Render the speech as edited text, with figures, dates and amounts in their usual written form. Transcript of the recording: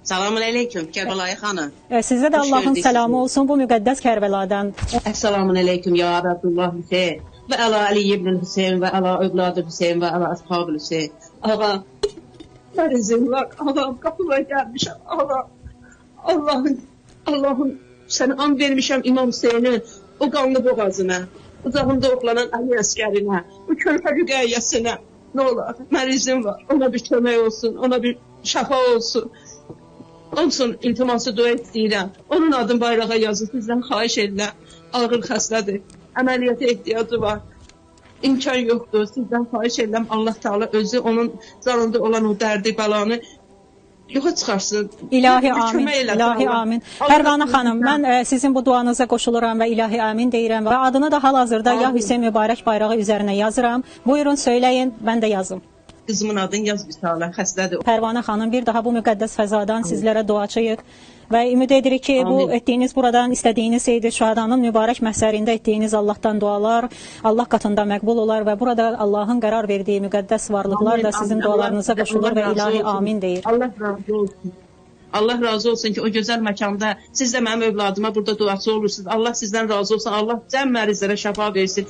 Salamün aleyküm Kərbəlayı xanım. Sizə də Xoş Allahın gördük səlamı sizi. Olsun bu müqəddəs Kərbəladan. Esselamun aleyküm ya Abdullah Hüseyin və əla Ali ibn Hüseyin və əla övladı Hüseyin və əla ashabı Hüseyin. Ağa, mərizim var. Ağam, qapıma gəlmişəm. Ağam, Allahın, Allahın sənə and vermişəm İmam Hüseynin o qanlı boğazına, uzağında oxlanan Əli Əskərinə, bu körpə Rüqəyyəsinə. Nə olar, mərizim var. Ona bir kömək olsun, ona bir şəfa olsun. Onun üçün iltiması dua istəyirəm. Onun adını bayrağa yazın, sizdən xahiş edirəm. Ağır xəstədir, əməliyyata ehtiyacı var. İmkan yoxdur. Sizdən xahiş edirəm. Allah Teala özü onun canında olan o dərdi, bəlanı yoxa çıxarsın. İlahi Bir amin. kömək eləsin İlahi Allah. amin. Allah Pərvanə xanım, sizdən- mən sizin bu duanıza qoşuluram və ilahi amin deyirəm və adını da hal-hazırda Ya Amin. Hüseyn mübarək bayrağı üzərinə yazıram. Buyurun söyləyin, mən də yazım. Qızımın adını yaz Vüsalə, xəstədir. Pərvanə xanım, bir daha bu müqəddəs fəzadan sizlərə duaçıyıq və ümid edirik ki, bu Amin. etdiyiniz buradan istədiyiniz Seyid Şühadanın mübarək məhsərində etdiyiniz Allahdan dualar Allah qatında məqbul olar və burada Allahın qərar verdiyi müqəddəs varlıqlar Amin, da sizin amin. dualarınıza Allah- qoşulur və Allah razı ilahi olsun. amin deyir. Allah razı olsun. Allah razı olsun ki, o gözəl məkanda siz də mənim övladıma burada duaçı olursunuz. Allah sizdən razı olsun. Allah cəm mərizlərə şəfa versin.